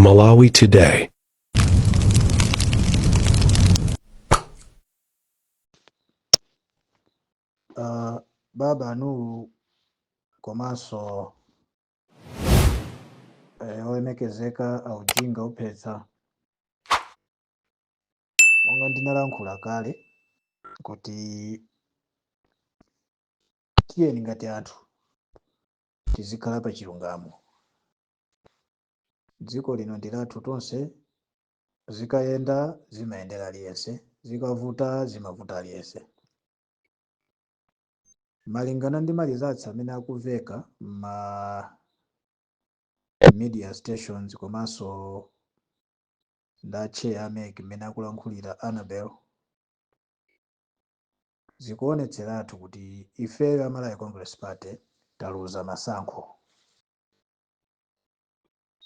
Malawi Today. Baba Nuru komanso olemekezeka aujinga uphetsa, monga ndinalankhula kale kuti tiyeni ngati anthu tizikhala pa chilungamo. Dziko lino ndi lathu tonse, zikayenda zimayendera aliyense, zikavuta zimavuta aliyense. Malingana ndi ma results amene akumveka ma media stations komanso nda chair a MEC mmene akulankhulira Annabel, zikuonetseratu kuti ifeyo a Malawi Congress Party taluza masankho.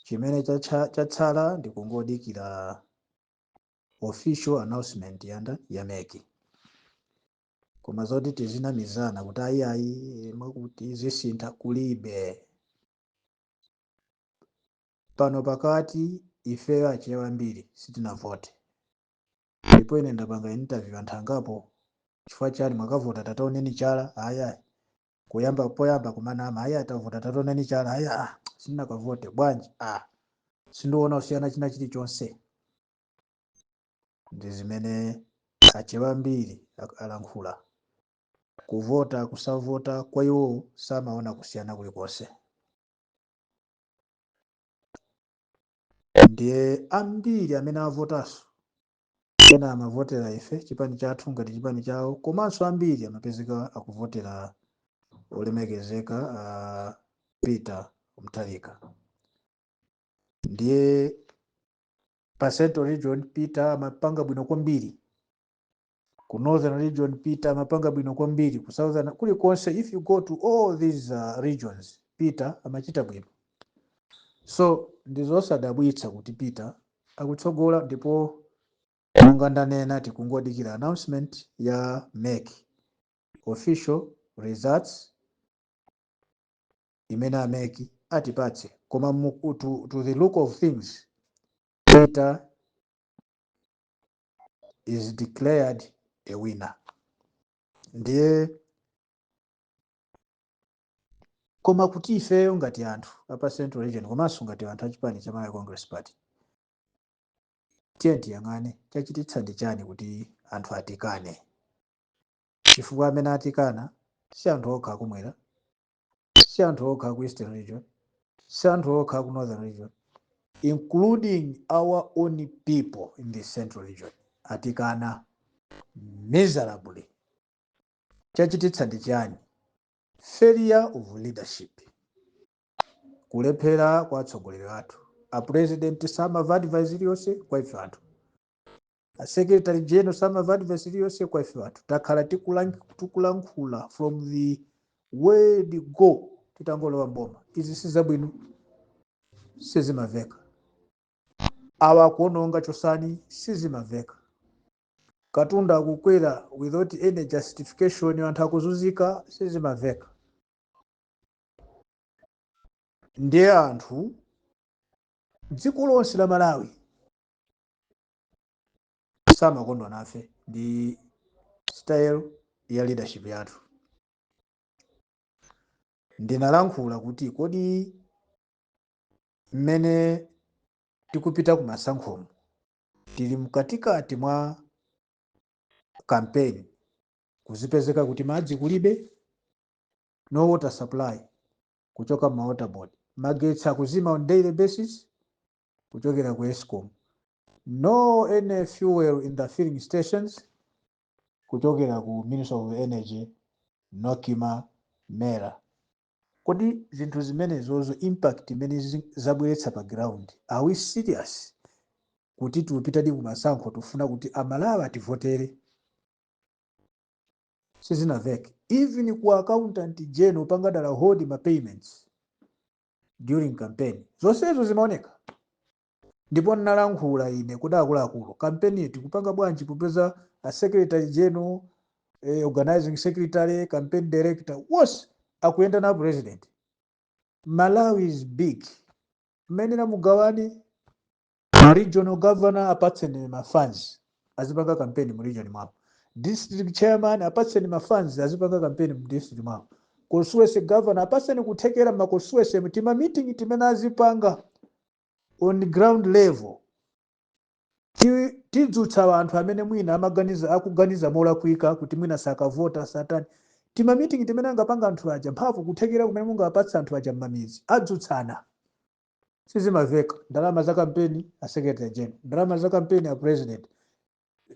Chimene chatsala ndi kungodikira official announcement yanda ya MEC. Koma zoti tizinamizana kuti ayi ayi, mwakuti zisintha, kulibe. Pano pakati ifeyo Achewa ambiri sitinavote, ndipo ine ndapanga interview anthu angapo. Chifukwa chani mwakavota? Tataoneni chala. Ayi, kuyamba poyamba kumanama, ayi, atavota, tataoneni chala. Ayi, ah, sindinakavote. Bwanji? Ah, sindiona kusiyana china chilichonse. Ndi zimene Achewa ambiri alankhula. Kuvota kusavota, kwa iwo samaona kusiyana kulikonse. Ndiye ambiri amene avotanso, ena amavotera ife, chipani chathu ngati chipani chawo, komanso ambiri amapezeka akuvotera olemekezeka Peter Mutharika. Ndiye pa Central Region Peter amapanga bwino kwambiri, ku Northern Region Peter amapanga bwino kwambiri, ku Southern, kulikonse. If you go to all these regions, Peter amachita bwino. So ndizosadabwitsa kuti Peter akutsogola, ndipo monga ndanena, tikungodikira announcement ya MEC, official results imene a MEC atipatse. Koma to the look of things, Peter is declared a winner. Ndiye koma kuti ifeyo ngati anthu apa Central Region komanso ngati anthu achipani cha Malawi Congress Party, tiye tiyang'ane chachititsa ndi chani kuti anthu atikane, chifukwa amene atikana si anthu okha akumwera, si anthu okha aku Eastern Region, si anthu okha aku Northern Region, including our own people in the Central Region atikana miserably. Chachititsa ndi chani? Failure of leadership, kulephera kwa atsogoleri athu. A president samamva advice iliyonse kwa ife anthu, a secretary general samamva advice iliyonse kwa ife anthu. Takhala tikulankhula from the word go titangolowa mboma, izi sizabwino, sizimaveka. Awa akuononga, chosani, sizimaveka. Katundu akukwera without any justification, anthu akuzunzika, sizimaveka. Ndiye anthu dziko lonse la Malawi samakondwa nafe ndi style ya leadership yathu. Ndinalankhula kuti kodi mmene tikupita ku masankhomo, tili mkatikati mwa campaign, kuzipezeka kuti madzi kulibe, no water supply kuchoka ma water board, magetsi akuzima on daily basis kuchokera ku ESCOM, no any fuel in the filling stations kuchokera ku Ministry of Energy, NOCMA, MERA. Kodi zinthu zimenezozo, impact imene zabweretsa pa ground, are we serious kuti tikupitadi kumasankho, tifuna kuti Amalawi ativotere? Sizinaveke. Even ku Accountant General pangadala hold ma payments during campaign, zonsezo zimaoneka. Ndipo ndinalankhula ine kuti akuluakulu, campaign tikupanga bwanji popeza a secretary general, organizing secretary, campaign director wonse akuyenda na president? Malawi is big, mmene namugawane. Ma regional governor apatseni ma funds azipanga campaign mu region mwawo. District chairman apatseni ma funds azipanga campaign mu district mwawo. Constituency governor apatseni kuthekera ma constituency, tima meeting timene azipanga on ground level. Tidzutsa anthu amene mwina amaganiza, akuganiza molakwika kuti mwina sakavota, satani. Tima meeting timene angapanga anthu aja, mphamvu kuthekera kumene mungapatsa anthu aja m'mamidzi, adzutsana. Sizimaveka. Ndalama za kampeni a secretary general, ndalama za kampeni a president,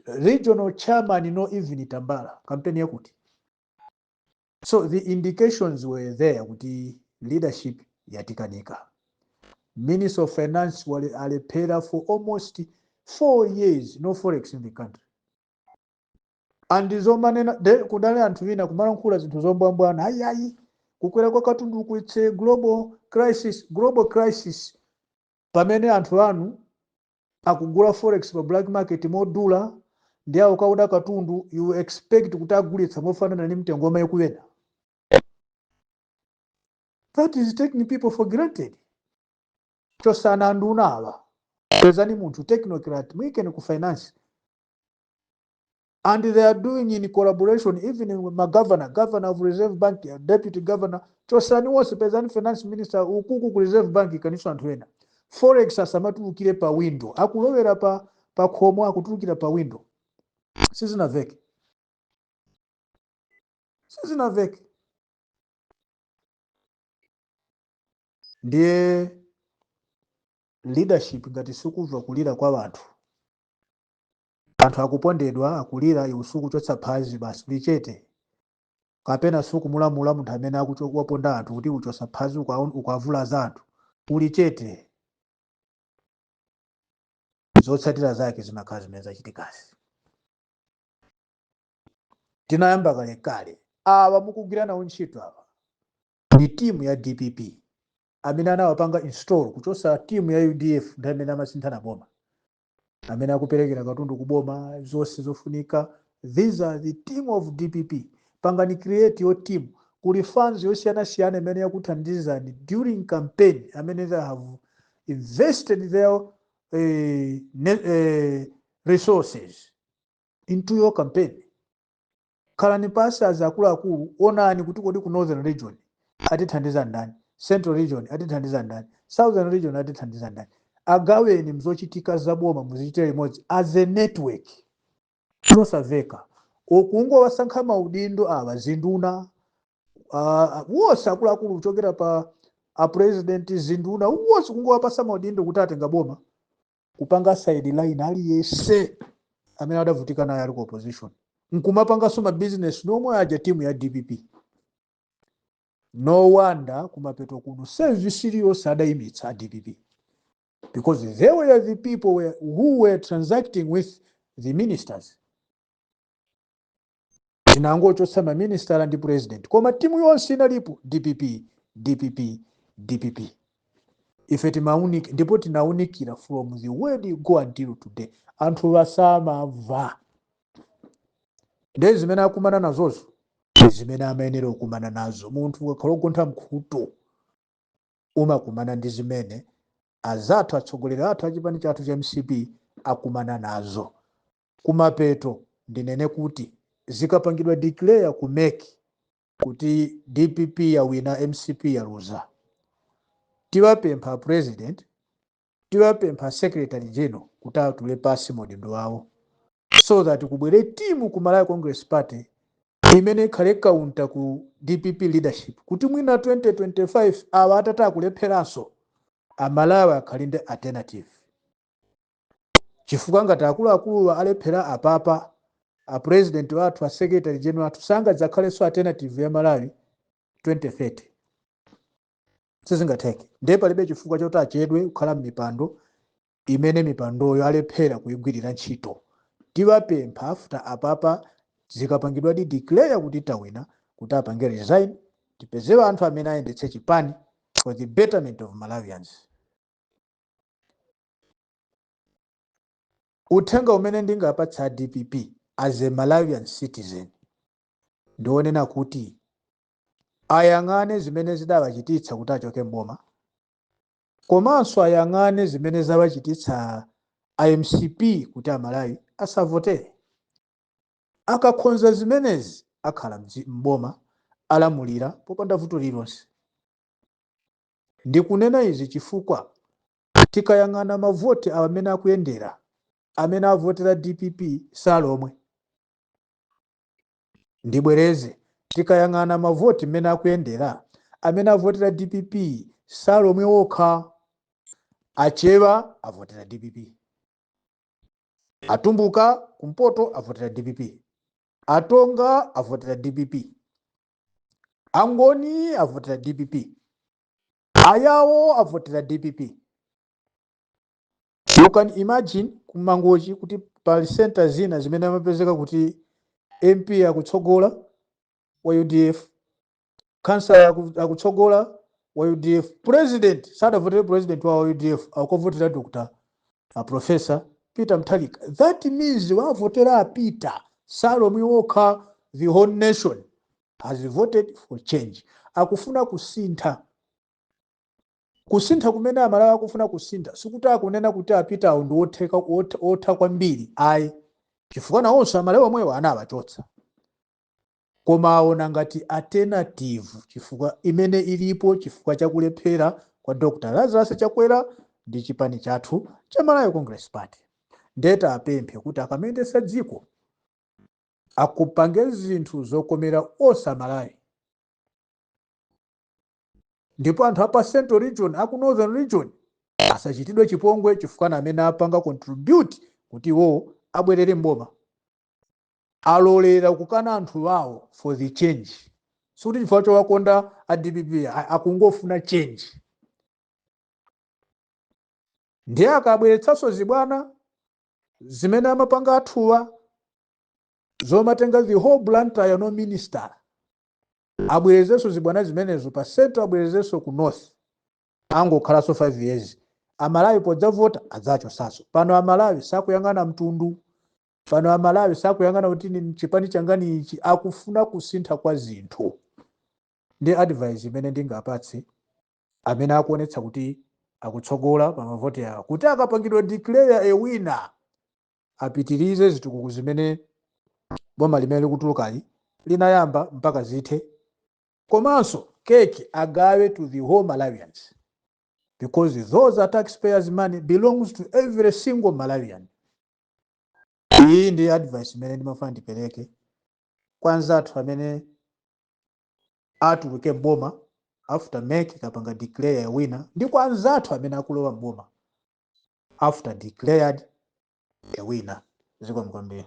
regional chairman no even tambala. Kampeni yakuti? So the indications were there kuti leadership yatikanika. Minister of Finance wale alephera for almost 4 years, no forex in the country. And zomanena kudali anthu ina kumalankhula zinthu zombwambwana: "Ayi, ayi, kukwera kwa katundu, it's a global crisis." Global crisis pamene anthu anu akugula forex pa black market modula, ndi awo kauda katundu, you expect kuti agulitsa mofanana ndi mtengo wamayi kuyenda? That is taking people for granted. Chosana anduna awa, pezani munthu technocrat, muyikeni ku finance. And they are doing in collaboration even with ma governor, governor of Reserve Bank, deputy governor, chosani wonse, pezani finance minister ukuku ku Reserve Bank, kaniso anthu ena. Forex asamatulukire pa window, akulowera pa khomo, akutulukira pa window. Sizinaveke, sizinaveke. Ndiye leadership ngati sikumva kulira kwa anthu, anthu akupondedwa, akulira, iwe sukuchotsa phazi, basi uli chete, kapena sukumulamula munthu amene waponda anthu kuti uchosa phazi, ukavulaza anthu, uli chete, zotsatira zake zimakhala zimene zachitikazi. Tinayamba kalekale. Awa mukugwira nawo ntchito awa ndi timu ya DPP amene anawapanga install kuchosa timu ya UDF ndi amene amasinthana boma, amene akuperekera katundu kuboma, zonse zofunika. These are the team of DPP. Pangani create your team. Kuli funds yosiyanasiyana imene yakuthandizani during campaign, amene they have invested their resources into your campaign. Khalani pasi as akuluakulu, onani kuti kodi ku Northern Region atithandiza ndani, Central Region atithandiza ndani, Southern Region atithandiza ndani. Agaweni mzochitika zaboma, muzichitira limodzi as a network. Zosamveka okungowasankha maudindo awa, zinduna wonse akuluakulu kuchokera pa a president, zinduna wonse, kungowapasa maudindo kuti atenga boma, kupanga sideline aliyense amene adavutika naye ali ku opposition, nkumapanganso ma business nomwe aja timu ya DPP. No wonder kumapeto kuno service iliyonse adayimitsa a DPP, because they were the people who were transacting with the ministers. Tinangochotsa maministala ndi president, koma timu yonse inalipo DPP, DPP, DPP. Ife timaunika ndipo tinaunikira from the word go until today. Anthu vasamamva. Ndiye zimene akumana nazozo ndi zimene amayenera kukumana nazo. Munthu ukakhala ugontha mkhutu, umakumana ndi zimene azathu, atsogoleri athu achipani chathu cha MCP akumana nazo. Kumapeto ndinene kuti zikapangidwa declare ku MEC kuti DPP yawina, MCP yaluza, tiwapempha president, tiwapempha secretary general kuti atule pasi maudindo awo, so that kubwere timu ku Malawi Congress Party imene ikhale counter ku DPP leadership, kuti mwina 2025 awa atati akulepheranso, Amalawi akhale ndi alternative. Chifukwa ngati akuluakuluwa alephera apapa, a president wathu, a secretary general athu sangadzakhalenso alternative ya Malawi 2030, sizingatheke. Ndiye palibe chifukwa choti achedwe kukhala m'mipando imene mipandoyo alephera kuyigwirira ntchito. Tiwapempha after apapa zikapangidwa di declare kuti tawina, kuti apange resign, tipezewe anthu amene ayendetse chipani for the betterment of Malawians. Uthenga umene ndingapatsa a DPP as a Malawian citizen ndionena kuti ayang'ane zimene zidawachititsa kuti achoke mboma, komanso ayang'ane zimene zawachititsa. IMCP kuti Amalawi asavotere. Akakhonza zimenezi, akhala m'boma, alamulira popanda vuto lililonse. Ndikunena izi chifukwa tikayang'ana mavoti amene akuyendera, amene avotera DPP salomwe. Ndibwereze, tikayang'ana mavoti mmene akuyendera, amene avotera DPP salomwe okha. Achewa avotera DPP, Atumbuka kumpoto avotera DPP, Atonga avotera DPP, Angoni avotera DPP, Ayawo avotera DPP. You can imagine kuMangochi kuti pali center zina zimene amapezeka kuti MP akutsogola wa UDF, kansala akutsogola wa UDF, president sadavotere president wa UDF, akuvotera Dr. a Professor Peter Mutharika. That means wavotera apita salomwe wokha. The whole nation has voted for change. Akufuna kusintha. Kusintha kumene Amalawi akufuna kusintha, sikuti akunena kuti apitawo ndi otheka otha kwambiri, ayi, chifukwa nawonso Amalawi omwewo anawachotsa, koma aona ngati alternative chifukwa imene ilipo chifukwa chakulephera kwa Dr. Lazarus Chakwera ndi chipani chathu cha Malawi Congress Party. Ndeta apemphe kuti akamendesa dziko akupange zinthu zokomera onse Amalawi, ndipo anthu apa Central Region, aku Northern Region asachitidwe chipongwe, chifukwa na amene apanga contribute kuti iwowo abwerere mboma. Alolera kukana anthu awo for the change. Sikuti chifukwa chowakonda a DPP, akungofuna change. Ndiye akabweretsanso zibwana zimene amapanga athuwa zomatenga the whole Blantyre, no minister, abwerezenso zibwana zimenezo pa Central, abwerezenso ku North, angokhalanso 5 years, Amalawi podzavota adzachosanso. Pano Amalawi sakuyang'ana mtundu, pano Amalawi sakuyang'ana kuti ni chipani changani ichi, akufuna kusintha kwa zinthu. Ndi advice imene ndingapatse amene akuonetsa kuti akutsogola pa mavoti awo, kuti akapangidwa declare a winner, apitirize zitukuko zimene boma limene likutulukali linayamba mpaka zithe, komanso keke agawe to the whole Malawians, because those are taxpayers' money, belongs to every single Malawian. Iyi ndi advice imene ndimafuna ndipereke kwa anzathu amene atuluke mboma after MEC ikapanga declare a winner, ndi kwa anzathu amene akulowa mboma after declared a winner. Zikomo kwambiri.